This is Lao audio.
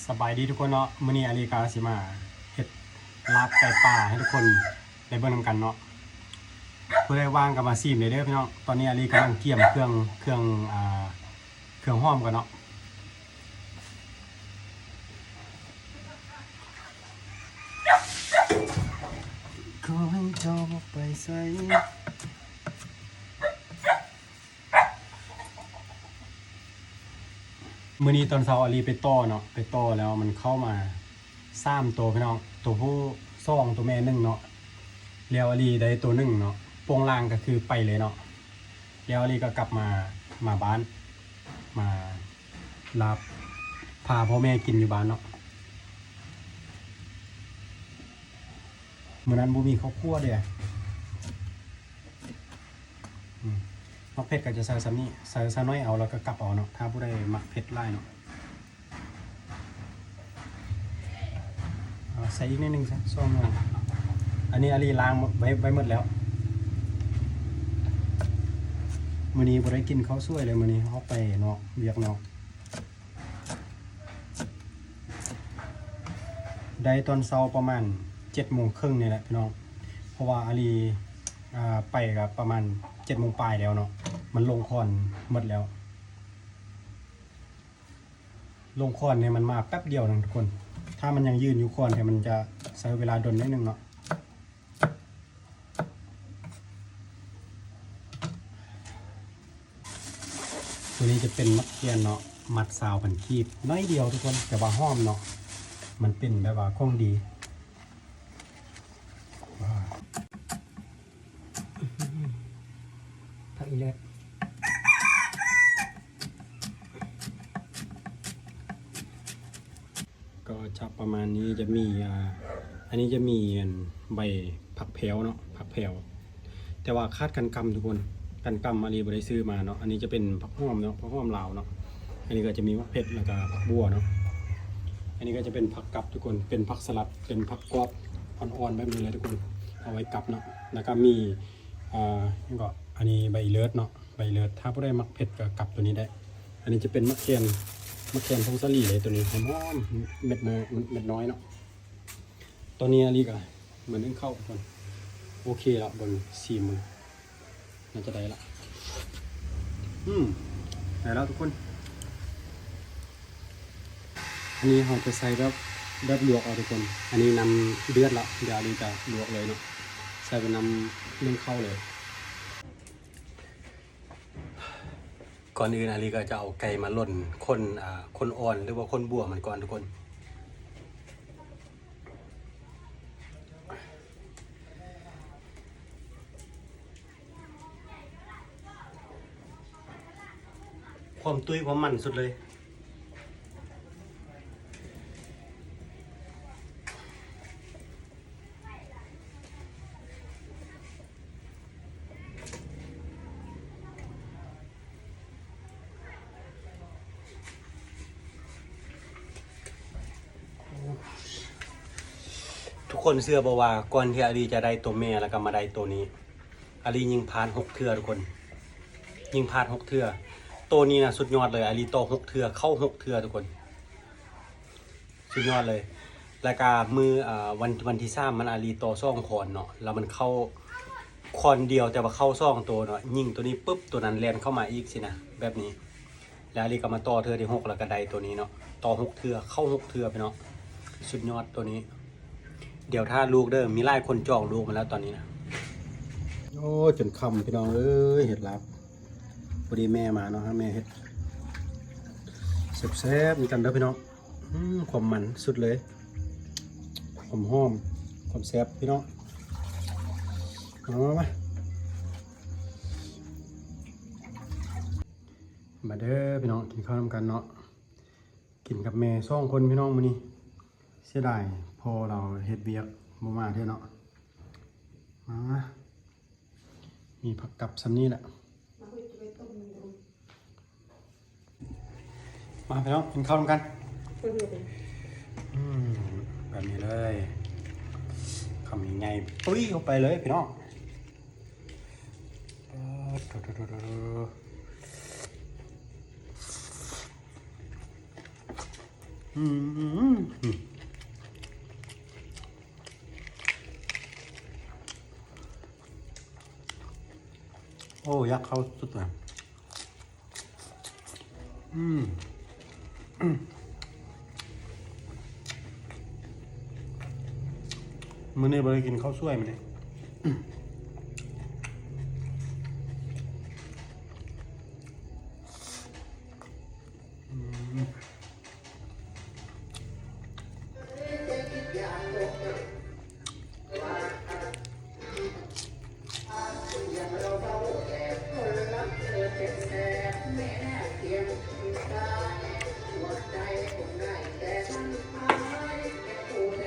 ສະບາຍດີທຸກຄົນເນາະ, ມື້ນີ້ອາລີກະຊິມາເຮັດລາບໄກ່ປ່າໃຫ້ທຸກຄົນໄດ້ເບິ່ງນຳກັນເນາະ. ຜູ້ໃດວ່າງກະມາຊີມໄດ້ເດີພີ່ນ້ອງ. ຕອນນີ້ອາລີກຳລັງກຽມເຄື່ອງ ເຄື່ອງ ອ່າ ເຄື່ອງຫອມກ່ອນເນາະ. ຂໍໃຫ້ເຈົ້າບໍ່ໄປໃສ. ມື້ນີ້ຕອນເຊົ້າອາລີໄປຕໍ່ເນາະ, ໄປຕໍ່ແລ້ວມັນເຂົ້າມາສາມໂຕພີ່ນ້ອງ, ໂຕຜູ້ສອງ ໂຕແມ່ໜຶ່ງເນາະ. ແລ້ວອາລີໄດ້ໂຕໜຶ່ງເນາະ, ໂປ່ງລ່າງກະຄືໄປເລີຍເນາະ. ແລ້ວອາລີກະກັບມາ ມາບ້ານ ມາລາບ ພາພໍ່ແມ່ກິນຢູ່ບ້ານເນາະ. ມື້ນັ້ນບໍ່ມີເຂົ້າຂົ້ວເດ້. ອືມ ໝາກເຜັດກະຈະໃສ່ສ່ຳນີ້, ໃສ່ ໃສ່ໜ້ອຍເອົາ ແລ້ວກະກັບເອົາເນາະ ຖ້າຜູ້ໃດມັກເຜັດຫຼາຍເນາະ. ເອົາໃສ່ອີກໜ້ອຍໜຶ່ງຊະ ສອງໜ່ວຍ. ອັນນີ້ອາລີລ້າງໄວ້ ໄວ້ໝົດແລ້ວ. ມື້ນີ້ບໍ່ໄດ້ກິນເຂົ້າສວຍເລີຍ, ມື້ນີ້ອອກໄປນອກ ວຽກນອກ. ໄດ້ຕອນເຊົ້າປະມານເຈັດໂມງເຄິ່ງນີ້ແຫຼະພີ່ນ້ອງ, ເພາະວ່າອາລີ ອ່າ ໄປກະປະມານເຈັດໂມງປາຍແລ້ວເນາະ. ມັນລົງຄວັນໝົດແລ້ວ, ລົງຄວັນນີ້ມັນມາແປັບດຽວໜຶ່ງທຸກຄົນ. ຖ້າມັນຍັງຢືນຢູ່ຄວັນນີ້ ມັນຈະໃຊ້ເວລາດົນໜ້ອຍໜຶ່ງເນາະ. ໂຕນີ້ຈະເປັນໝາກຂຽນເນາະ, ມັດຊາວພັນກີບ ໜ້ອຍດຽວທຸກຄົນ, ແຕ່ວ່າຫອມເນາະ, ມັນເປັນແບບວ່າຂອງດີ. ຜັກອີເລີດ. ກໍຈະປະມານນີ້, ຈະມີ ອ່າ ອັນນີ້ຈະມີອັນໃບຜັກແພ້ວເນາະ, ຜັກແພ້ວ ແຕ່ວ່າຂາດການກຳທຸກຄົນ, ການກຳອາລີບໍ່ໄດ້ຊື້ມາເນາະ. ອັນນີ້ຈະເປັນຜັກຫອມເນາະ, ຜັກຫອມລາວເນາະ. ອັນນີ້ກໍຈະມີໝາກເຜັດ ແລ້ວກະຜັກບົ່ວເນາະ. ອັນນີ້ກໍຈະເປັນຜັກກັບທຸກຄົນ, ເປັນຜັກສະຫຼັດ ເປັນຜັກກອບອ່ອນໆແບບນີ້ເລີຍທຸກຄົນ, ເອົາໄວ້ກັບເນາະ. ແລ້ວກະມີ ອ່າ ຫຍັງເກາະ ອັນນີ້ໃບອີເລີດເນາະ, ໃບເລີດ. ຖ້າຜູ້ໃດມັກເຜັດກະກັບໂຕນີ້ໄດ້. ອັນນີ້ຈະເປັນໝາກແຄນ ໝາກແຄນຜົງສາລີເລີຍ, ໂຕນີ້ຫອມໆ ເມັດນ້ອຍ ເມັດນ້ອຍເນາະ. ຕອນນີ້ອາລີກະມາໜຶ້ງເຂົ້າກ່ອນ. ໂອເຄລະ, ເບິ່ງຊີມເບິ່ງ ໜ້າຈະໄດ້ລະ. ອືມ ໄດ້ແລ້ວທຸກຄົນ. ອັນນີ້ເຮົາຈະໃສ່ແບບ ແບບລວກເອົາທຸກຄົນ. ອັນນີ້ນ້ຳເດືອດລະ, ດຽວອາລີຈະລວກເລີຍເນາະ, ໃສ່ເປັນນ້ຳໜຶ້ງເຂົ້າເລີຍ. ກ່ອນອື່ນອາລີກໍຈະເອົາໄກ່ມາຫຼົ່ນ ຂົນ ອ່າ ຂົນອ່ອນ ຫຼືວ່າຂົນບົວມັນກ່ອນທຸກຄົນ. ຄວາມຕຸ້ຍຄວາມມັນສຸດເລີຍ. ທຸກຄົນເຊື່ອບໍ່ວ່າ ກ່ອນທີ່ອາລີຈະໄດ້ໂຕແມ່ ແລ້ວກໍມາໄດ້ໂຕນີ້ ອາລີຍິງພາດຫົກເທື່ອທຸກຄົນ, ຍິງພາດຫົກເທື່ອ. ໂຕນີ້ນະສຸດຍອດເລີຍ, ອາລີຕໍ່ຫົກເທື່ອ ເຂົ້າຫົກເທື່ອທຸກຄົນ. ສຸດຍອດເລີຍ. ແລ້ວກະມື້ ເອີ ວັນ ວັນທີສາມມັນອາລີຕໍ່ສອງຄອນເນາະ, ແລ້ວມັນເຂົ້າຄອນດຽວ ແຕ່ວ່າເຂົ້າສອງໂຕເນາະ, ຍິງໂຕນີ້ປຶບ ໂຕນັ້ນແລ່ນເຂົ້າມາອີກຊີ້ນະ ແບບນີ້. ແລ້ວອາລີກໍມາຕໍ່ເທື່ອທີຫົກ ແລ້ວກໍໄດ້ໂຕນີ້ເນາະ, ຕໍ່ຫົກເທື່ອ ເຂົ້າຫົກເທື່ອພີ່ນ້ອງ. ສຸດຍອດໂຕນີ້. ດຽວຖ້າລູກເດີ, ມີຫຼາຍຄົນຈອງລູກມາແລ້ວຕອນນີ້ນະ. ໂອ້ ຈົນຄ່ຳພີ່ນ້ອງເອີຍ, ເຮັດລາບ. ພໍດີແມ່ມາເນາະ, ໃຫ້ແມ່ເຮັດແຊບໆນຳກັນເດີພີ່ນ້ອງ. ອືມ ຄວາມມັນສຸດເລີຍ, ຄວາມຫອມ ຄວາມແຊບພີ່ນ້ອງ. ມາ ມາ ມາ ມາເດີພີ່ນ້ອງ, ກິນເຂົ້ານຳກັນເນາະ. ກິນກັບແມ່ສອງຄົນພີ່ນ້ອງມື້ນີ້. ເສຍດາຍພໍ່ລາວເຮັດວຽກບໍ່ມາເທື່ອເນາະ. ມາ ມີຜັກກັບສ່ຳນີ້ແຫຼະ. ມາພີ່ນ້ອງ ກິນເຂົ້ານຳກັນ. ອືມ ແບບນີ້ເລີຍ, ຄຳໃຫຍ່ໆ ຕຸ້ຍເຂົ້າໄປເລີຍພີ່ນ້ອງ. ປາດໂທ້ໆ. ອືມ ໂອ້ ຢາກເຂົ້າສຸດນະ. ອືມ ມື້ນີ້ບໍ່ໄດ້ກິນເຂົ້າສວຍມື້ນີ້.